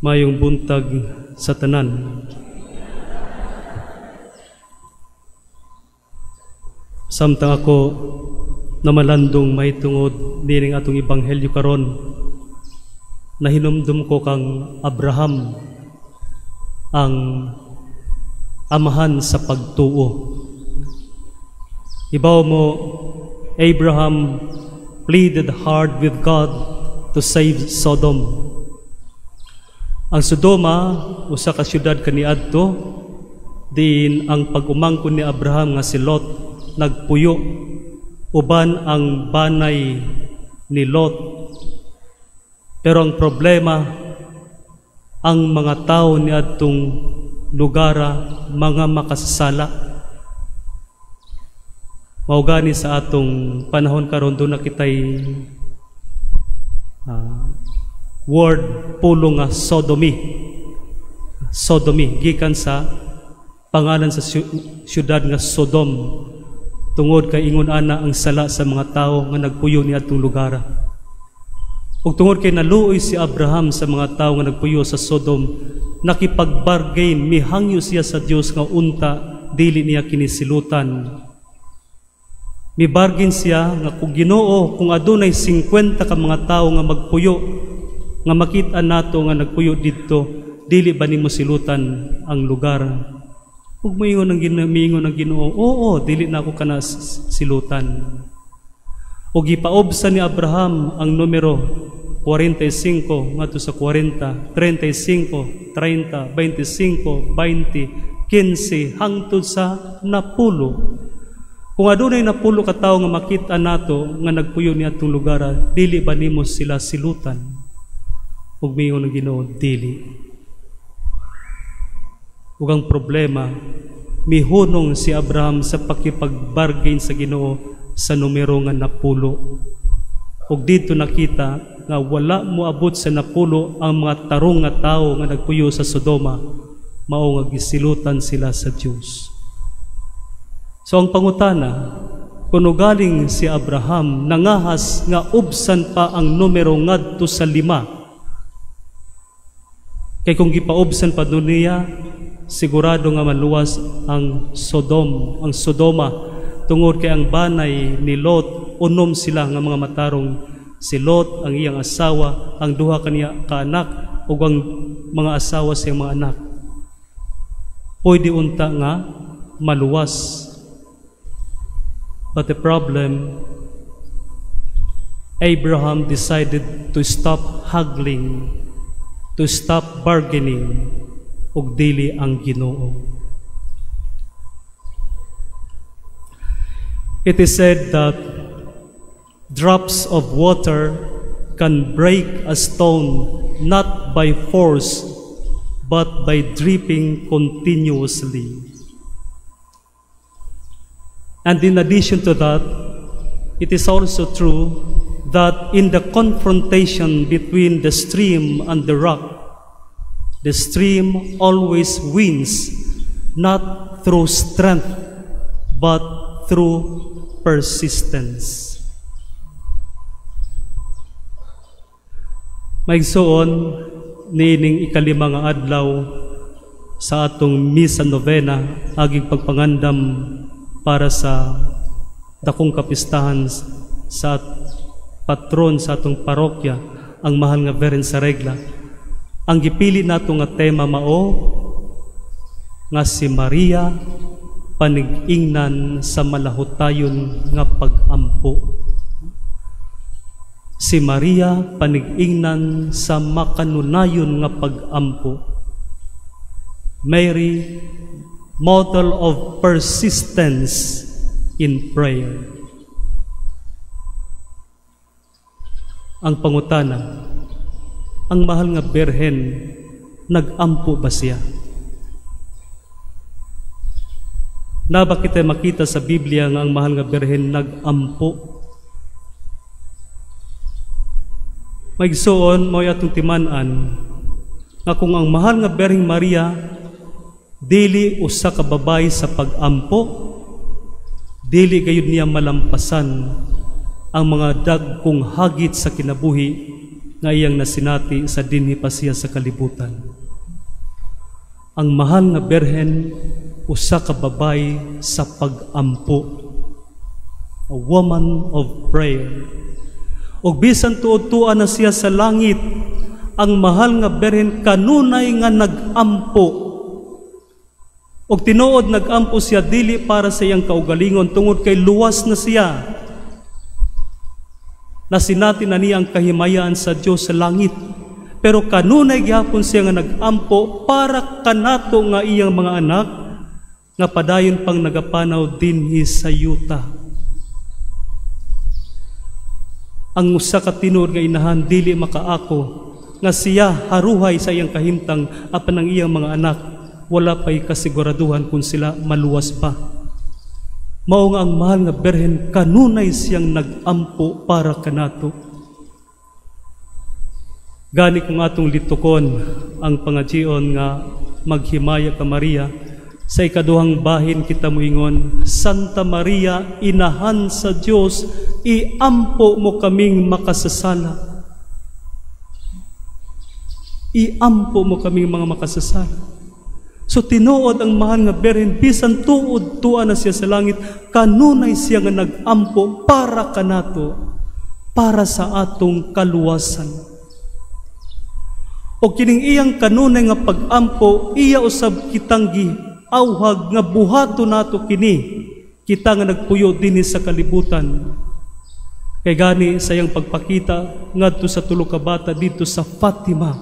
Mayong buntag sa tanan. Samtang ako namalandong mahitungod nining atong ebanghelyo karon, nahinumdum ko kang Abraham, ang amahan sa pagtuo. Ibaw mo, Abraham pleaded hard with God to save Sodom. Ang Sodoma, usa ka syudad kaniadto, diin ang pag-umangkon ni Abraham nga si Lot nagpuyo uban ang banay ni Lot. Pero ang problema, ang mga tao ni adtong lugara mga makasasala. Mao gani sa atong panahon karon duna kitay word, pulong nga sodomy. Sodomy gikan sa pangalan sa syudad nga Sodom, tungod kay ingon ana ang sala sa mga tawo nga nagpuyo ni adtong lugar. Ug tungod kay naluoy si Abraham sa mga tawo nga nagpuyo sa Sodom, nakipagbargain, mihangyo siya sa Dios nga unta dili niya kinisilutan. Mibargain siya nga kung Ginoo, kung adunay 50 ka mga tawo nga magpuyo, nga makita nato nga nagpuyo didto, dili ba nimo silutan ang lugar? Ug miingon ang Ginoo, "Oo, dili na ako kana silutan." Ug gipaobsa ni Abraham ang numero 45 ngadto sa 40, 35, 30, 25, 20, 15 hangtod sa 10. Kung adunay 10 ka tawo nga makita nato nga nagpuyo ni atong lugar, dili ba nimo sila silutan? Ug miingon ang Ginoo, "Dili." Ug ang problema, mihunong si Abraham sa pakipagbargain sa Ginoo sa numero nga 10. Ug dito nakita nga wala moabot sa 10 ang mga tarong nga tawo nga nagpuyo sa Sodoma, mao nga gisilutan sila sa Dios. So ang pangutana, kung galing si Abraham nangahas nga ubsan pa ang numero ngadto sa 5, kay kung gipaubsan pa niya, sigurado nga maluwas ang Sodom, ang Sodoma, tungod kay ang banay ni Lot, unom sila nga mga matarong. Si Lot, ang iyang asawa, ang duha kaniya kaanak, ug ang mga asawa sa iyang mga anak. Pwede unta nga maluwas. But the problem, Abraham decided to stop haggling, to stop bargaining, ug dili ang Ginoo. It is said that drops of water can break a stone not by force but by dripping continuously. And in addition to that, it is also true that in the confrontation between the stream and the rock, the stream always wins, not through strength, but through persistence. Maigsoon, niining 5 nga adlaw sa atong misa novena, aging pagpangandam para sa dakong kapistahan sa patron sa atong parokya, ang mahal nga Birhen sa Regla. Ang gipili nato nga tema mao nga si Maria panig-ingnan sa malahutayon nga pag-ampo. Si Maria panig-ingnan sa makanunayon nga pag-ampo. Mary, model of persistence in prayer. Ang pangutana, ang mahal nga Birhen, nag-ampo ba siya? Naba kita makita sa Biblia nga ang mahal nga Birhen nag-ampo? Maigsoon, mao'y atong timan-an nga kung ang mahal nga Birheng Maria dili usa ka babayi sa pag-ampo, dili gayud niya malampasan ang mga dagkong hagit sa kinabuhi nga iyang nasinati sa dinhi pa siya sa kalibutan. Ang mahal nga Birhen, usa ka babay sa pag-ampo. A woman of prayer. Og bisan tuod-tua na siya sa langit, ang mahal nga Birhen kanunay nga nag-ampo. Og tinuod nag-ampo siya dili para sa iyang kaugalingon, tungod kay luwas na siya. Nasinati na niya ang kahimayaan sa Dios sa langit. Pero kanunay gihapon siya nga nag-ampo para kanato nga iyang mga anak nga padayon pang nagapanaw dinhi sa yuta. Ang usa ka tinuod nga inahan dili makaako nga siya haruhay sa iyang kahimtang apan ang iyang mga anak wala pa'y kasiguraduhan kung sila maluwas pa. Mao nga ang mahal nga Birhen kanunay siyang nag-ampo para kanato. Gani kung atong litukon ang pangajion nga maghimaya ka Maria, sa ikaduhang bahin kita moingon, Santa Maria, inahan sa Dios, iampo mo kaming makasasala. Iampo mo kaming mga makasasala. So tinuod ang mahal nga Birhen, bisan tuod tua na siya sa langit, kanunay siya nga nag-ampo para kanato, para sa atong kaluwasan. O kining iyang kanunay nga pag-ampo, iya usab kitang giawhag nga buhato nato kini, kita nga nagpuyo dinhi sa kalibutan. Kay gani sa iyang pagpakita ngadto sa tulo ka bata didto sa Fatima,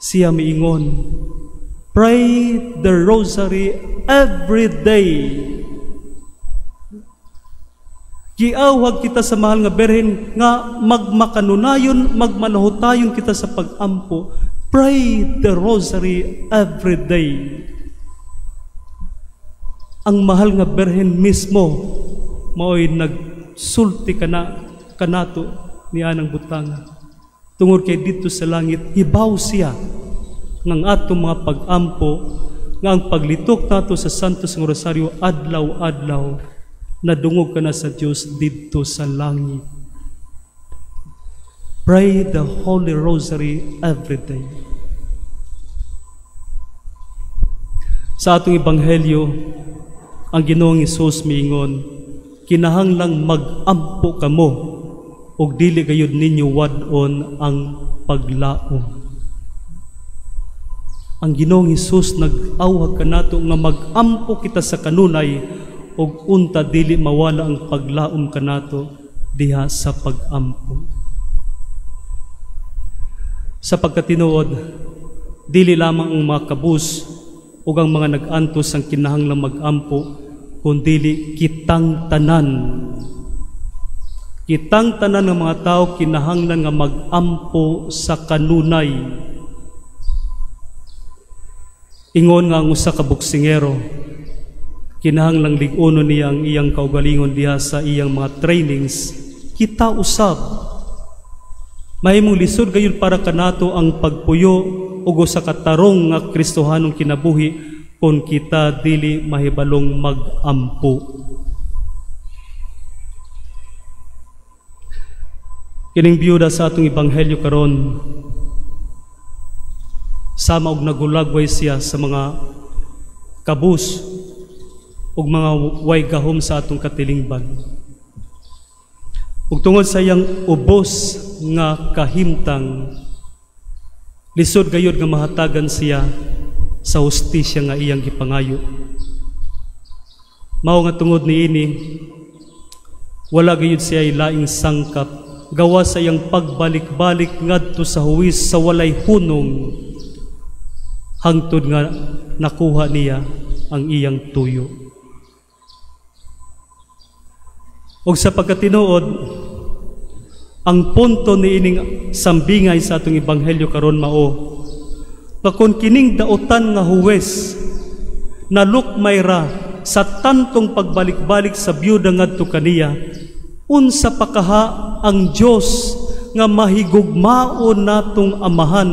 siya miingon, "Pray the rosary every day." Giawhag kita sa mahal nga Birhen nga magmakanunayon, magmanahutayon kita sa pag-ampo. Pray the rosary every day. Ang mahal nga Birhen mismo mao'y nagsulti kana kanato ni anang butanga. Tungod kay didto sa langit hibaw siya ng atong mga pag-ampo, nga ang paglitok nato sa Santos nga Rosaryo adlaw-adlaw nadungog ka na sa Dios didto sa langit. Pray the Holy Rosary every day. Sa atong ebanghelyo, ang Ginoong Hesus miingon, kinahanglang mag-ampo kamo ug dili gayud ninyo wad-on ang paglaom. Ang Ginoong Hesus nag-awhag kanato nga mag-ampo kita sa kanunay ug unta dili mawala ang paglaom kanato diha sa pag-ampo. Sa pagkatinuod, dili lamang ang mga kabus ug ang mga nag-antos ang kinahanglang mag-ampo, kundili kitang tanan. Kitang tanan ng mga tao kinahanglan nga mag-ampo sa kanunay. Ingon nga ang usa ka boksingero, kinahanglang lig-uno niya ang iyang kaugalingon diha sa iyang mga trainings. Kita usab mahimong lisod gayud para kanato ang pagpuyo ug usa ka tarong nga Kristohanong kinabuhi kung kita dili mahibalong mag-ampo. Kining biyuda sa atong ebanghelyo karon, sama og nagulagway siya sa mga kabus ug mga way gahom sa atong katilingban. Ug tungod sa iyang ubos nga kahimtang, lisod gayud nga mahatagan siya sa hustisya nga iyang gipangayo. Mao nga tungod niini, wala gayud siya laing sangkap gawa sa iyang pagbalik-balik ngadto sa huwis sa walay hunong, hangtod nga nakuha niya ang iyang tuyo. Og sa pagkatinuod, ang punto niining sambingay sa atong ebanghelyo karon mao nga kon kining dautan nga huwes nalukmay ra sa tantong pagbalik-balik sa biyuda ngadto kaniya, unsa pa kaha ang Dios nga mahigugmaon natong amahan?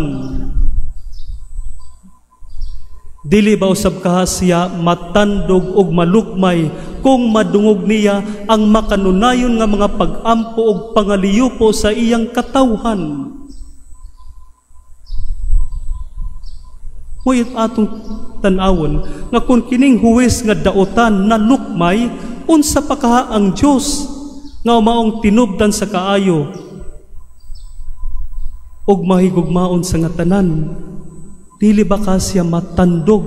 Dili ba usab kaha siya matandog og malukmay kung madungog niya ang makanunayon nga mga pag-ampo og pangaliyupo sa iyang katawhan? Mo'y atong tan-awon nga kung kining huwes nga daotan na lukmay, unsa pa kaha ang Dios nga maong tinubdan sa kaayo ug mahigugmaon sa nga tanan? Dili ba ka siya matandog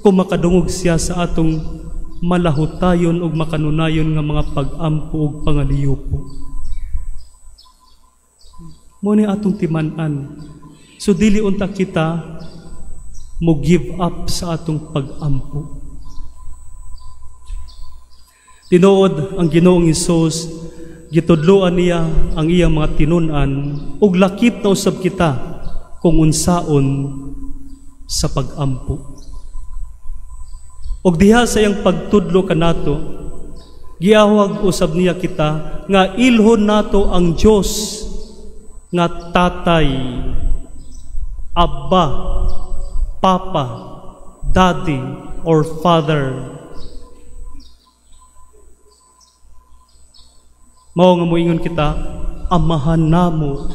kung makadungog siya sa atong malahutayon ug makanunayon nga mga pag-ampo ug pangaliyupo? Mo ni atong timan-an. So dili unta kita mo give up sa atong pag-ampo. Tinuod, ang Ginoong Hesus gitudloan niya ang iyang mga tinun-an ug lakip na usab kita kung unsaon sa pag-ampo. Ug diha sa iyang pagtudlo kanato, giahwag usab niya kita nga ilhon nato ang Dios nga Tatay, Abba, Papa, Daddy, or Father. Mao nga moingon kita, Amahan namo,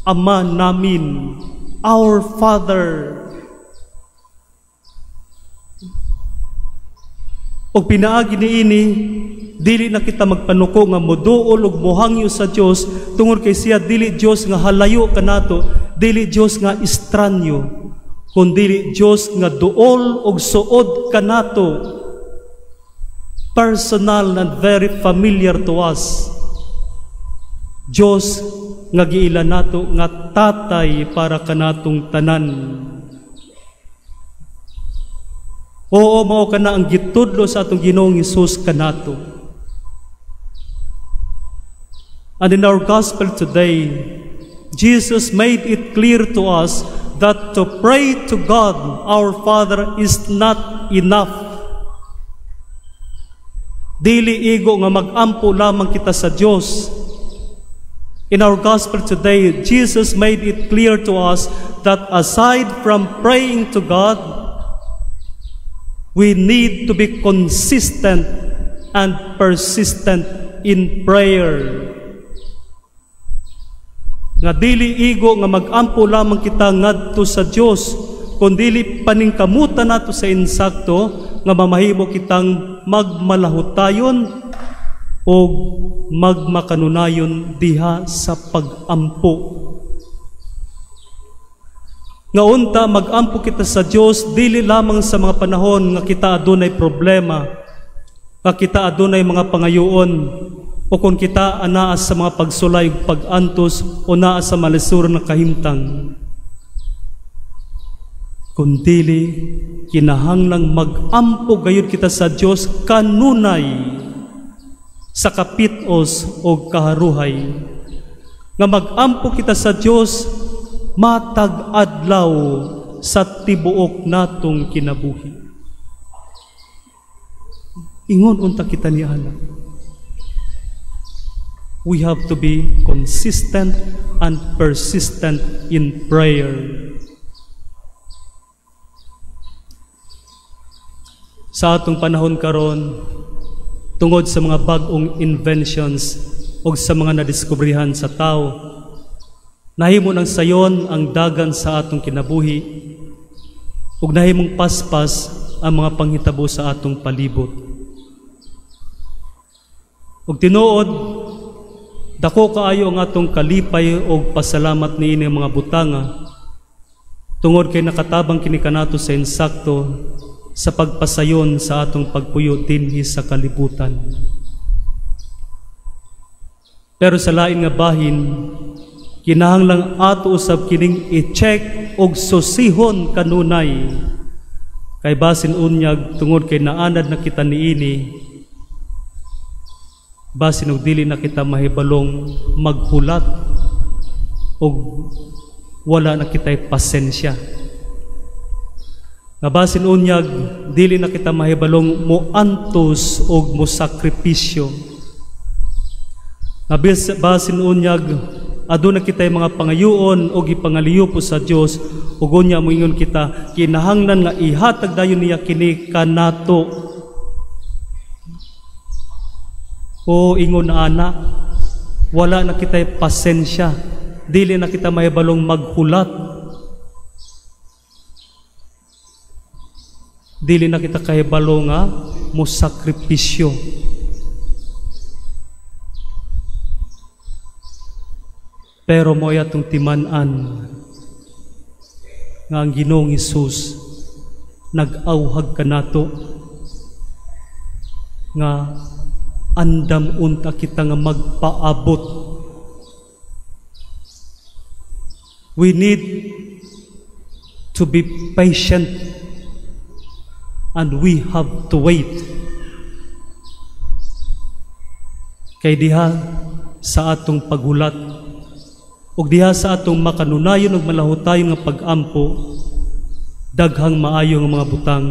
Ama namin, our Father. Og pinaagi niini, dili na kita magpanuko nga moduol og mohangyo sa Dios tungod kay siya dili Dios nga halayo kanato, dili Dios nga estranyo, kundili Dios nga duol og suod kanato, personal and very familiar to us. Dios nga giila nato nga Tatay para kanatong tanan. Oo, mao kana ang gitudlo sa atong Ginoong Hesus kanato. And in our gospel today, Jesus made it clear to us that to pray to God, our Father, is not enough. Dili igo nga mag-ampo lamang kita sa Dios. In our gospel today, Jesus made it clear to us that aside from praying to God, we need to be consistent and persistent in prayer. Nga dili igo nga mag-ampo lamang kita ngadto sa Dios, kundili paningkamutan nato sa insakto nga mamahimo kitang magmalahutayon o magmakanunayon diha sa pag-ampo. Nga unta mag-ampo kita sa Dios dili lamang sa mga panahon nga kita adunay problema, nga kita adunay mga pangayoon, o kung kita anaa sa mga pagsulay ug pag-antos o naa sa malisur na kahimtang. Kundili kinahanglang mag-ampo gayud kita sa Dios kanunay sa kapitos o kaharuhay. Nga mag-ampo kita sa Dios matag adlaw sa tibuok natong kinabuhi. Ingon unta kita ni ana. We have to be consistent and persistent in prayer. Sa atong panahon karon, tungod sa mga bag-ong inventions o sa mga nadiskubrihan sa tao, nahimo ng sayon ang dagan sa atong kinabuhi ug nahimong paspas ang mga panghitabo sa atong palibot. Ug tinuod, dako kaayo ang atong kalipay og pasalamat niini mga butanga tungod kay nakatabang kini kanato sa insakto sa pagpasayon sa atong pagpuyo dinhi sa kalibutan. Pero sa lain nga bahin, kinahanglang ato usab kining i-check og susihon kanunay. Kay basin unyag tungod kay naanad na kita niini, basin og dili na kita mahibalong maghulat og wala na kita'y pasensya. Nga basin unyag dili na kita mahibalong moantos og mosakripisyo. Nga basin unyag aduna kita'y mga pangayoon og ipangaliyo po sa Dios ug unya moingon kita kinahanglan nga ihatag dayon niya kini kanato. O ingon ana, wala na kita'y pasensya, dili na kita mahibalong maghulat. Dili na kita kahibalo nga mo sakripisyo. Pero mo'y atong timan-an nga ang Ginoong Hesus nag-awhag kanato nga andam unta kita nga magpaabot. We need to be patient and we have to wait. Kay diha sa atong paghulat ug diha sa atong makanunayon ug malahutayon nga pag-ampo, daghang maayo nga mga butang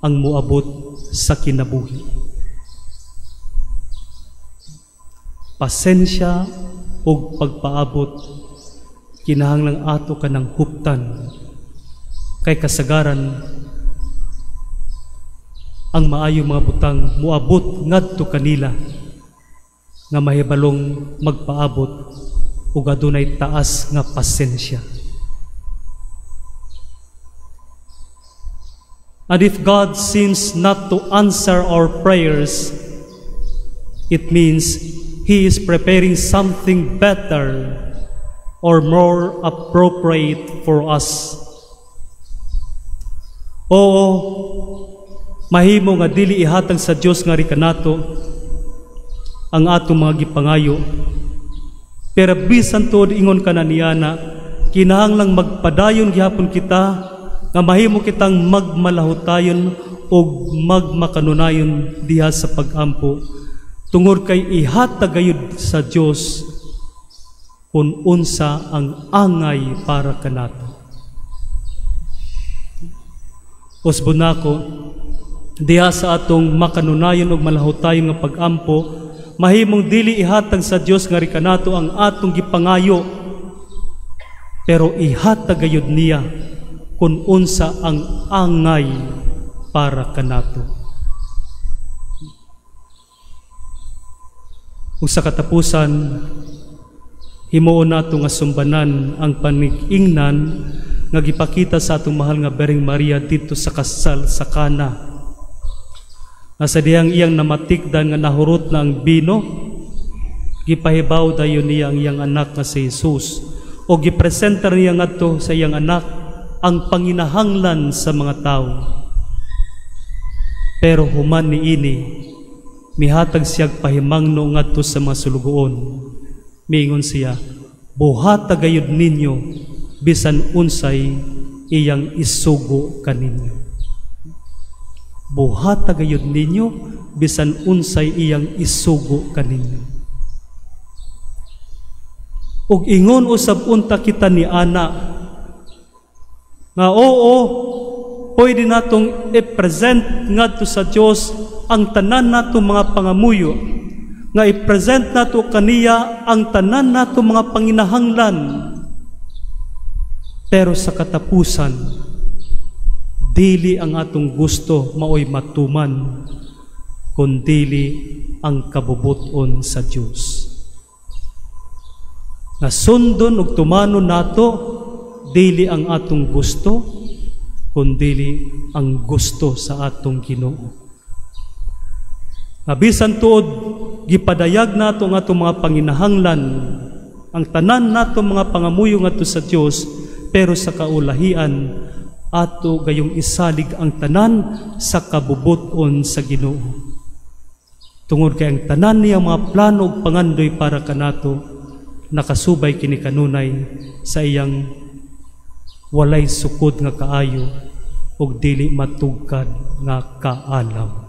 ang moabot sa kinabuhi. Pasensya ug pagpaabot kinahanglang ato kanang huptan, kay kasagaran ang maayo mga butang moabot ngadto kanila nga mahibalong magpaabot ug adunay taas nga pasensya. And if God seems not to answer our prayers, it means He is preparing something better or more appropriate for us. Oo, mahimo nga dili ihatag sa Dios nga kanato ang atong mga gipangayo. Pero bisan tuod ingon ka na niya na kinahanglang magpadayon gihapon kita nga mahimo kitang magmalahutayon og magmakanunayon diha sa pag-ampo, tungod kay ihatag gayud sa Dios kun unsa ang angay para kanato. Usbon nako diha sa atong makanunayon og malahutayon nga pag-ampo, mahimong dili ihatag sa Dios nga kanato ang atong gipangayo, pero ihatag gayud niya kun unsa ang angay para kanato. Ug sa katapusan, himuon nato nga sumbanan ang panig-ingnan nga gipakita sa atong mahal nga Birheng Maria didto sa kasal sa Kana. Nga sa dihang iyang namatikdan nga nahurot na ang bino, gipahibaw dayon niya ang iyang anak nga si Jesus, o gipresentar niya ngadto sa iyang anak ang panginahanglan sa mga tawo. Pero human niini, mihatag siyag pahimangno ngadto sa mga sulugoon. Miingon siya, buhata gayud ninyo bisan unsay iyang isugo kaninyo. Buhata gayud ninyo bisan unsay iyang isugo kaninyo. Ug ingon usab unta kita ni ana nga oo, pwede natong i-present ngadto sa Dios ang tanan nato mga pangamuyo, nga i-present nato kaniya ang tanan nato mga panginahanglan. Pero sa katapusan, dili ang atong gusto maoy matuman, kundili ang kabubuton sa Dios. Nga sundon ug tumanon nato dili ang atong gusto, kundili ang gusto sa atong Ginoo. Nga bisan tuod gipadayag nato ang atong mga panginahanglan, ang tanan nato mga pangamuyo ngadto sa Dios, pero sa kaulahian ato gayong isalig ang tanan sa kabubuton sa Ginoo. Tungod kay ang tanan niya mga plano ug pangandoy para kanato nakasubay kini kanunay sa iyang walay sukod nga kaayo ug dili matugkad nga kaalam.